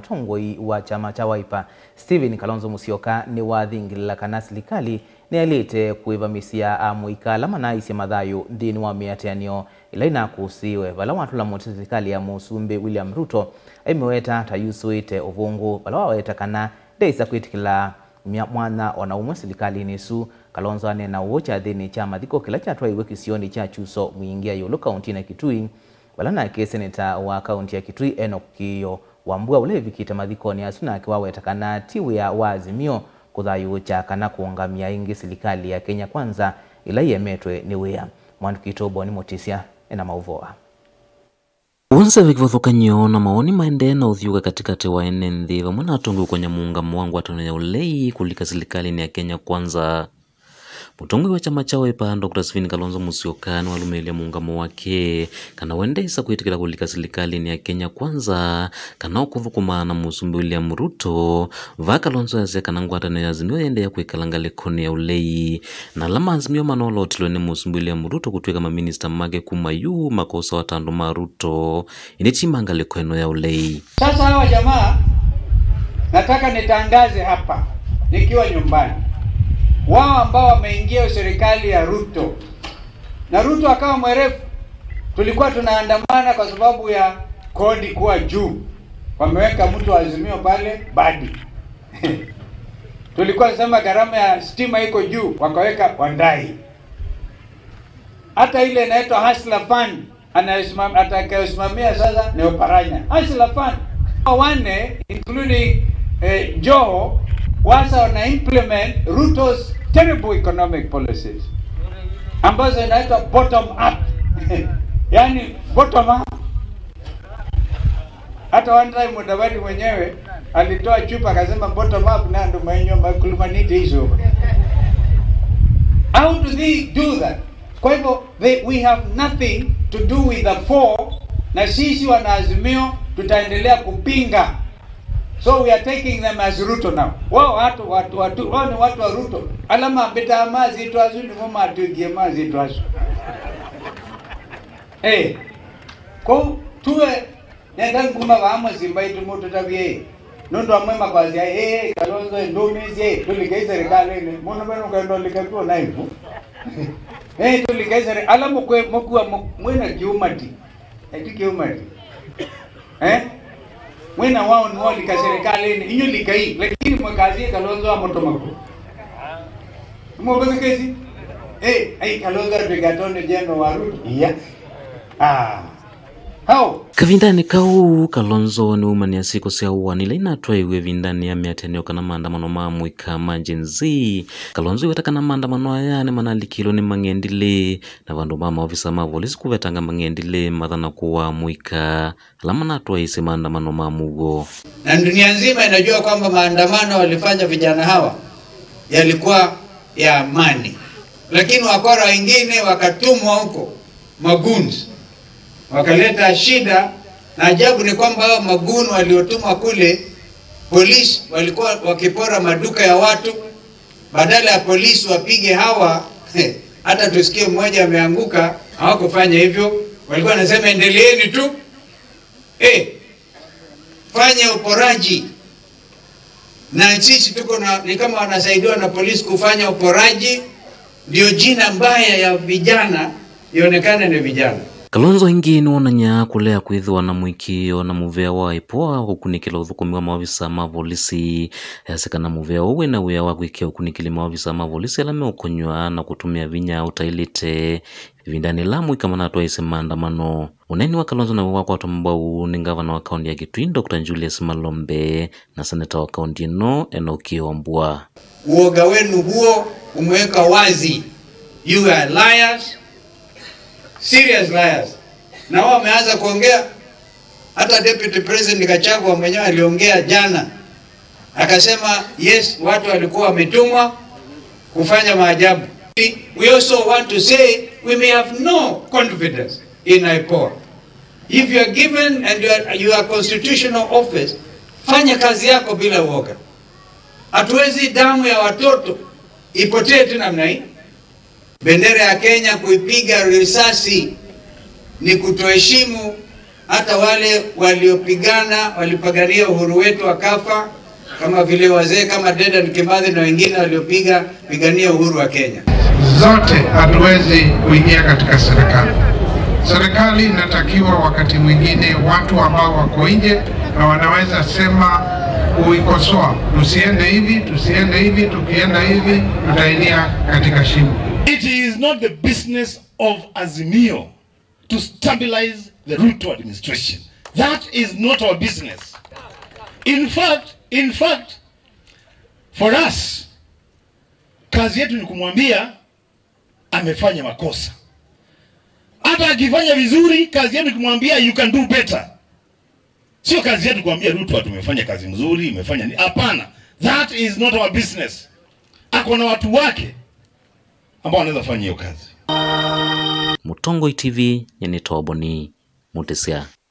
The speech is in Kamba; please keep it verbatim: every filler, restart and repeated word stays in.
Mũtongoi wa kyama kya Wiper, Stephen Kalonzo Musyoka, nĩwathingĩlĩla kana silikalĩ nĩyaĩlĩte kũĩvamĩsya amũika ala manaaisye mathayũ nthĩnĩ wa mĩatĩanĩo ĩla ĩnakũsĩĩwe, vala watũla mũtĩ silikalĩ ya Mũsumbĩ William Ruto aimĩweta ta yusũĩte ũvũngũ, vala waweta kana ndĩsa kwĩtĩkĩla mya-, mwanya o na ũmwe silikalĩnĩ ĩsu. Kalonzo aneena ũũ kyathĩnĩ kya mathiko kĩla kyatwaiwe kĩsionĩ kya Chuso Mwingia ĩũlũ kaũntĩnĩ ya Kitui, vala nake seneta wa kaũntĩ ya Kitui Enoch Kĩĩo Wambua, ũla ĩvikĩte mathikonĩ asu, nake waweta kana ti wĩa wa Azimio kũthayũũkya kana kũũngamya ĩngĩ silikalĩ ya Kenya Kwanza ĩla ĩemetwe nĩ wĩa. Mwandĩki witũ Boni Mũtĩsya ena maũvoo aa. Wonse ve kĩvathũkany'o na mawoni maendee na ũthyũũka katĩkatĩ wa ene nthĩ vamwe na atongi ũkonya mũũngamo wa ngwatanĩo ya ũlei kũlika silikalĩnĩ ya Kenya Kwanza. Mũtongoi wa kyama kya Wiper, Doctor Stephen Kalonzo Musyoka, nĩwalũmĩĩlya mũũngamo wake kana we ndeĩsa kwĩtĩkĩla kũlika silikalĩnĩ ya Kenya Kwanza kana ũkũthũkũmaa na Mũsumbĩ William Ruto. Vaa Kalonzo easya kana ngwatanĩo ya Azimio yĩendeea kwĩkala ngalĩkonĩ ya ũlei, na ala ma Azimio manoola ũtilwe nĩ Mũsumbĩ William Ruto kũtw'ĩka maminista make kuma yu makosawa ta andũ ma Ruto, ĩndĩ ti ma ngalĩko ĩno ya ũlei. Sasa hawa jamaa, nataka nitangaze hapa nikiwa nyumbani, wao ambao wameingia serikali ya Ruto, na Ruto akawa mwerevu, tulikuwa tunaandamana kwa sababu ya kodi kuwa juu, wameweka mtu wa Azimio pale, Badi. Tulikuwa tunasema gharama ya stima iko juu, wakaweka Wandayi. Hata ile inaitwa Hustler Fund, anayesimam-, atakayesimamia sasa ni Oparanya. Hustler Fund. Hawa wanne, including, eh, Joho, wasa wana implement Ruto's terrible economic policies, ambazo inaitwa bottom up. Yani, bottom up. Hata one time Mudavadi mwenyewe alitoa chupa akasema, "Bottom up, na ndo mwenye makulumanite hizo." How do they do that? Kwa hivyo, they, we have nothing to do with the four, na sisi wanaazimio tutaendelea kupinga. So we are taking them as Ruto now. Wao watu, watu, watu, wao ni watu wa Ruto. Ala mambĩtaa mazitwa asu nĩmo matwĩkie mazitwa asu. Eh, kũu tuwe Nenda nguma vaa mũsyĩ mbaitũ mũtũtavye, nũndũ amwe makwasya, "Ĩĩ, Kalonzo ndũmĩĩsye, tũlikei serikalĩnĩ." Mũndũ mwe nũkwenda ũlika kw'o na ivu. "Ĩĩ, tũlikei seri-," ala mũkwe-, mũkua mũ-, mwĩna kĩũmati. Eti kĩũmati. Eh? Mwĩna wao nĩwolika serikalĩnĩ, inyu likai, lakini mũkasie Kalonzo amũtũma ku. Mũkũthikĩsi? Eh, ai, Kalonzo atwĩka Attorney General wa Ruto. Iya. Ah. How? Kavindanĩ kau, Kalonzo nĩwaumanĩa syĩko sya ũaani ila inatwaiwe ĩvindanĩ ya mĩatĩanĩo kana maandamano ma mũika ma Gen Z. Kalonzo eweta kana maandamano aya nĩmanalikĩlwe nĩ mang'endilĩ, na vandũ ma maovisa ma volisi kũvetanga mang'endilĩ mathana kũaa mũika ala manatwaĩĩsye maandamano ma mũuo. Na dunia nzima inajua kwamba maandamano walifanya vijana hawa yalikuwa ya amani, lakini wakora wengine wakatumwa huko, magoons, wakaleta shida. Na ajabu ni kwamba hao magoon waliotumwa kule, polisi walikuwa wakipora maduka ya watu, badala ya polisi wapige hawa, hata tusikie mmoja ameanguka, hawakufanya hivyo. Walikuwa wanasema, "Endeleeni tu." Eh, fanya uporaji. Na sisi tuko na, ni kama wanasaidiwa na polisi kufanya uporaji, ndio jina mbaya ya vijana ionekane ni vijana. Kalonzo ĩngĩ nĩwonany'a kũlea kwĩthĩwa na mũĩkĩĩo na mũvea wa ĩpoa wa kũkunĩkĩla ũthũkũmi wa maovisa ma volisi. Easya kana mũvea ũũ wĩna wĩa wa kwĩkĩa ũkunĩkĩli maovisa ma volisi ala meũkonywa na kũtũmĩa vinya ũtaĩlĩte ĩvindanĩ yĩla amũika manatwaĩĩsye maandamano. Ũneeni wa Kalonzo naw'o wakwatwa mbau nĩ ngavana wa kaũntĩ ya Kitui, Doctor Julius Malombe, na seneta wa kaũntĩ ĩno, Enoch Kĩĩo Wambua. Uoga wenu huo umeweka wazi. You are liars, serious liars. Na wao wameanza kuongea. Hata Deputy President Gachagua mwenyewe aliongea jana, akasema, yes, watu walikuwa wametumwa kufanya maajabu. We also want to say we may have no confidence in IPOA. If you are given and you are, you are constitutional office, fanya kazi yako bila uoga. Hatuwezi damu ya watoto ipotee tu namna hii. Bendera ya Kenya kuipiga risasi ni kutoheshimu Hata wale waliopigana, walipigania uhuru wetu wakafa, kama vile wazee kama Dedan Kimathi na wengine waliopiga, pigania uhuru wa Kenya. Zote hatuwezi kuingia katika serikali. Serikali inatakiwa wakati mwingine watu ambao wako nje na wanaweza sema kuikosoa, "Tusiende hivi, tusiende hivi, tukienda hivi, tutaingia katika shimo." It is not the business of Azimio to stabilize the Ruto administration. That is not our business. In fact, in fact, for us, kazi yetu ni kumwambia amefanya makosa. Hata akifanya vizuri, kazi yetu ni kumwambia, "You can do better." Sio kazi yetu kuambia Ruto tumefanya kazi mzuri, imefanya ni, hapana. That is not our business. Ako na watu wake ambao wanaweza fanya hiyo kazi. Mũtongoi T V, nyie nĩ Toboni Mũtĩsya.